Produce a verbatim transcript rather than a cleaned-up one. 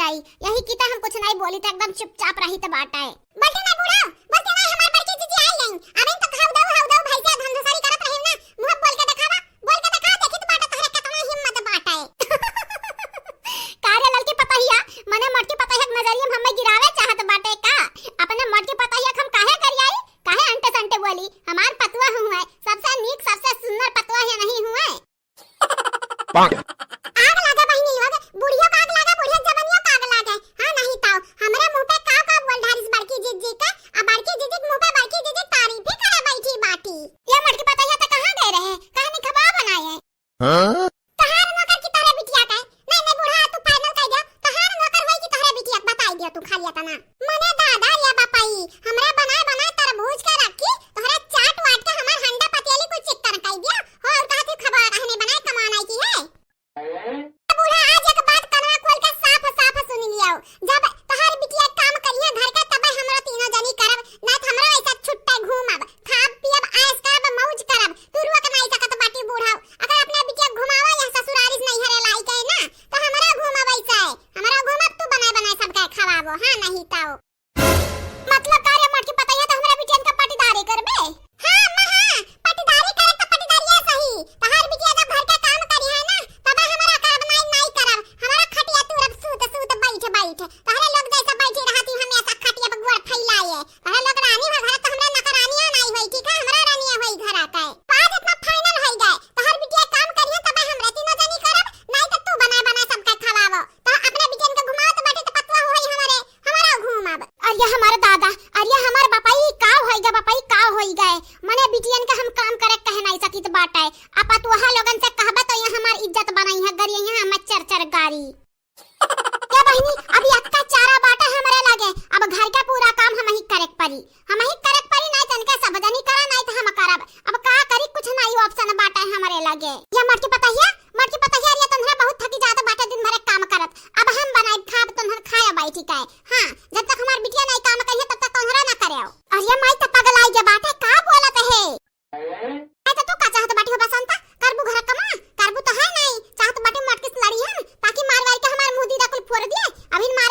बाटइ। यही की त हम कुछ नाहीं बोली, त एकदम चुपचाप रहित बाटइ। बोलते ना बूढ़ा, बोलते ना, हमार बड़की जीजी आई गई। अबे तो हाउ दउ, हाउ दउ, भैंसिया धंधोसरी करत रही ना, मुँह बोल के देखावा, बोल के देखा, देखित बाटे तोहरे केतना हिम्मत बाटे। का रे ललकी पतहिया, मने मोटकी पतहिया के नजरिया में हमें गिरावे चाहत बाटे का? अपने मोटकी पतहिया के हम काहे गरियाई, काहे अंटे संटे बोली? हमार पतुआ हुए, सबसे नीक, सबसे सुंदर पतुआ ही नहीं हुए। आग लागे बहिनी लोग, बुढ़ियो का आग लागे, बुढ़िया जवनियो का आग लागे। हाँ, नहीं ताऊ, हमरे मुँह पे का का बोल ढारिस बड़की जीजी के, आ बड़की जीजी के मुँह पे बड़की जीजी तारीफ ही करे बैठी बाटी। ये मोटकी पतहिया त कहाँ गए रहे, कहाँ निखबा बनाए? हाँ? तहार नौकर की तोहरे बिटिया के? नहीं, नहीं बूढ़ा, तू final कह दिया, तहार नौकर होई कि तोहरे बिटिया के, बताई दिया तू खाली इतना। मने दादा रे बापाई, हमरा बनाए बनाए तरबूज के रखी, तोहरे चाट वाट के हमार हंडा पतियली कुल चिक्कन कह दिया। हो, और कहा थी खबर रहने बनाए कमाना की है। बूढ़ा, आज एक बात कनवा खोल के साफ साफ सुन लियाओ, जब तोहर बिटिया काम करिहे घर का, तबे हमरा तीनों जनी करब, ना त हमरा ऐसा छुट्टे घूमब, खाब पियब, ऐश करब, मौज करब, तू रोक नहीं सकत बाटी बूढ़ा। अगर अपने बिटिया घुमावा यह ससुरारी से नैहरे लाई के ना, तो हमरा घूमब ऐसे, हमरा घूमब तू बनाए बनाए सबके खवाबो, हाँ नहीं ताओ। मतलब का रे मोटकी पतैया, तो हमरा बिटियन का पटीदारी करबे? हाँ अम्मा हाँ, पटीदारी करे तो पटीदारिया सही। तहार बिटिया जब घर के काम करिहे ना, तब हमरा करब नाई, नाई करब। हमरा खटिया तूरब सूत सूत बैठ बैठ। तहरे लोग जैसा बैठी रहती हमेशा खटिया पे गोड़ फैलाए। तहरे लोग रानी हो घर तो हमरा नौकरानिया नाई होई, ठीक है? हमरा रानिया होई घर आके। बात इतना final होई गए। तहार बिटिया काम करिहे तब हमरा तीनों जनी करब, नाई तो तू बनाए बनाए सबके खवावो। तो अपने बिटियन के घुमावत बाटी तो पतुआ होई हमरे, हमरा घूमब। अरे हमार दादा, अरे हमार बापाई, का होई गए बापाई, का होई गए? मने बिटियन के हम काम करे कहे नहीं सकित बाटे। आ पतुआ लोगन से कहबे तो यहाँ हमार इज्जत बनाई है, गरिया यहाँ हमें चर चर गारी। ए बहिनी, अभी अक्का चारा बाटे हमरे लगे, अब घर का पूरा काम हमही करे के परी, हमही करे के परी, नहीं तनके सब जनी करा, नहीं तो हम करब। अब का करी, कुछ नहीं option बाटे हमरे लगे। ये मोटकी पतहिया, मोटकी पतहिया, अरे तोहरा बहुत थकी जात बाटे दिन भरे काम करत। अब हम बनाई खाब, तोहर खाए बैठी के। हाँ, जब तक हमार बिटिया नहीं काम करिहे, तब तक तोहरा ना करे आओ। अरे माई, त पगलाई के बाटे, का बोलत है? नहीं तो तू का चाहत बाटी हो बसंता? करबू घर कमा? करबू तो है नहीं। चाहत बाटी मोटकी से लड़ी हम, ताकि मार वार के हमार मुंह दीदा कुल फोड़ दिए। अभी मार